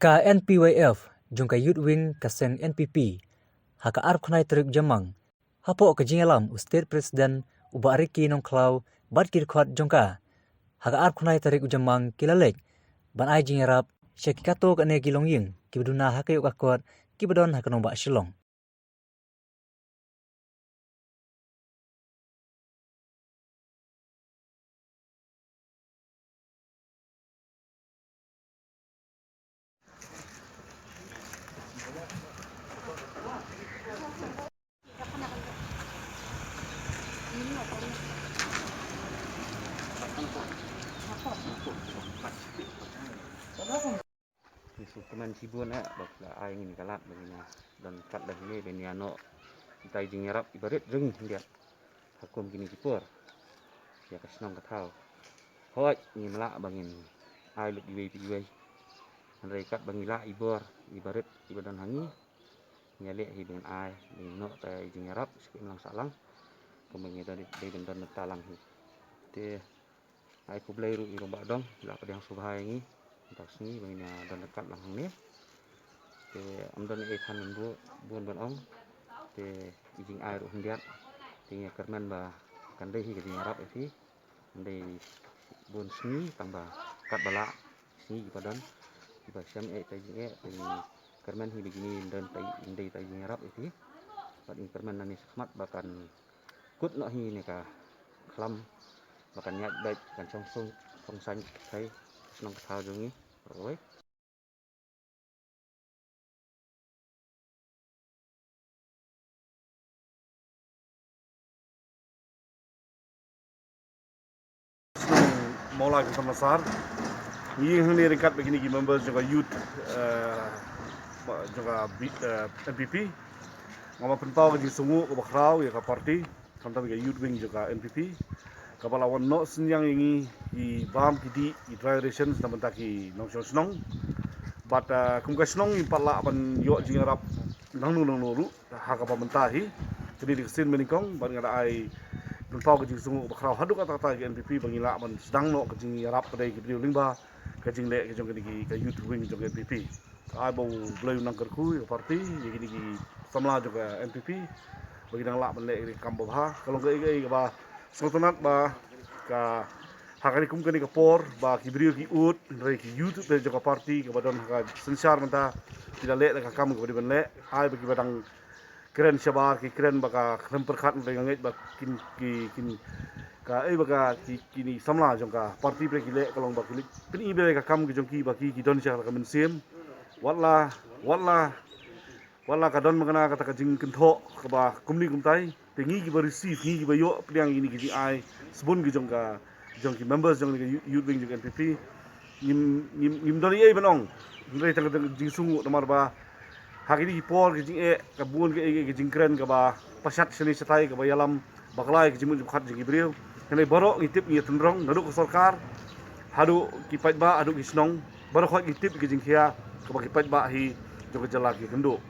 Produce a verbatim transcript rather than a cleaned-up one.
Ka N P Y F jong ka Youth Wing ka seng N P P, ha ka arphew khyndai tarik u Jymmang, hapoh ka jingïalam u State President u Bah Ricky Nongkhlaw bad ki dkhot jong ka, ha ka arphew khyndai tarik u Jymmang ki la leit ban ai jingïarap sha ki katto katne ki longïing kiba duna ha ka ïoh ka kot kiba don ha ka nongbah Shillong. Ngi sngewkmen shibun eh ba la ai ngi ka lad ba ngin ïa don kat da hangne ba ngin ïa noh ïa ka jingïarap iba rit jong ngi khyndiat ha kum kine ki por ïa ka shnong ka thaw. Hooid, ngim lah ba ngin ai lut iwei pa iwei, hynrei katba ngi lah i bor iba rit iba don ha ngi, ngi ïaleh hi ba ngin ai, ba ngin noh ïa ka jingïarap sha ka imlang sahlang, kumba ngi don, dei ban don mynta lang hi. Te ai khublei ruh ïa i Rangbah Dong, i la pdiang sngewbha ïa ngi mynta ka sngi ba ngin ïa don ryngkat lang hangne. Te ym don ei ei than ban bun, bun ban ong. Te i jingai ruh khyndiat, te ngi ïa kyrmen ba kan dei hi ka jingïarap ïa phi. Ym dei bun sngi tang ba katba lah sngi kiba don, kiba shem eh ïa ka jingeh, te ngi kyrmen hi ba kine ym don, ym dei ïa ka jingïarap ïa phi. Bad ngi kyrmen nangne shakhmat ba kan kut noh hi ne ka khlam ba kan ïaid beit, kan shong sung, shong saiñ, kai shnong ka thaw jong ngi. Oi. Mawlai Kynton Massar. Ngi ïeng hangne ryngkat bad kine ki members jong ka youth, eh, jong ka B-, eh, N P P. Nga ba pynpaw ka jingsngewnguh kaba khraw ïa ka party, khamtam ïa ka youth wing jong ka N P P, kaba la wan noh synñiang ïa ngi ki bam ki dih, ki dry rations na bynta ki nongshong shnong. Bad, eh, kum ka shnong ngim pat lah ban ïoh jingïarap nangno nangno ruh ha kaba mynta hi. Kane dei ka sien banyngkong bad nga da ai pynpaw ka jingsngewnguh kaba khraw haduh katta katta ki N P P ba ngi lah ban sdang noh ka jingïarap ka dei ki briew lyngba ka jingleh ka jong kane ki, ka youth wing jong ka N P P. Ai ba U Blei un nang kyrkhu ïa ka party, ïa kine ki samla jong ka N P P ba ki dang lah ban leh ïa ka kam babha. Ka long kaei kaei kaba sngewtynnat ba ka, ha kane kum kane ka por ba ki briew ki ud, hynrei ki youth te jong ka party kaba don ha ka synshar mynta ki la leh da ka kam kaba dei ban leh. Ai ba kiba dang kren shabar ki kren ba ka khlem pyrkhat, hynrei nga ngeit ba kin, ki, kin, kaei ba ka, ki, kine samla jong ka party ba ki leh ka long ba ki leh pyni ba ka kam ki jong ki ba ki, ki don sha ka mynsiem. Wat la, wat la, wat la ka don ma kane kata ka jingkynthoh kaba kumne kumtai, te ngi kiba receive, ngi kiba ïoh pdiang ïa kine ki jingai sbun ki jong ka, jong ki members jong ka youth wing jong ka N P P, ngim, ngim, ngim don ei ei ban ong, hynrei tang ka jingsngewnguh namar ba ha kine ki por ki jingeh, ka bun kaei kaei ka jingkren kaba pashat shane shatai, kaba ïalam bakla ïa ka jingmut jingpyrkhat jong ki briew. Hynrei baroh ngi tip, ngi ïa tynrong, naduh ka sorkar haduh ki paidbah, haduh ki shnong, baroh khoit ngi tip ïa ka jingkhia kaba ki paidbah hi jong ka jylla ki kynduh.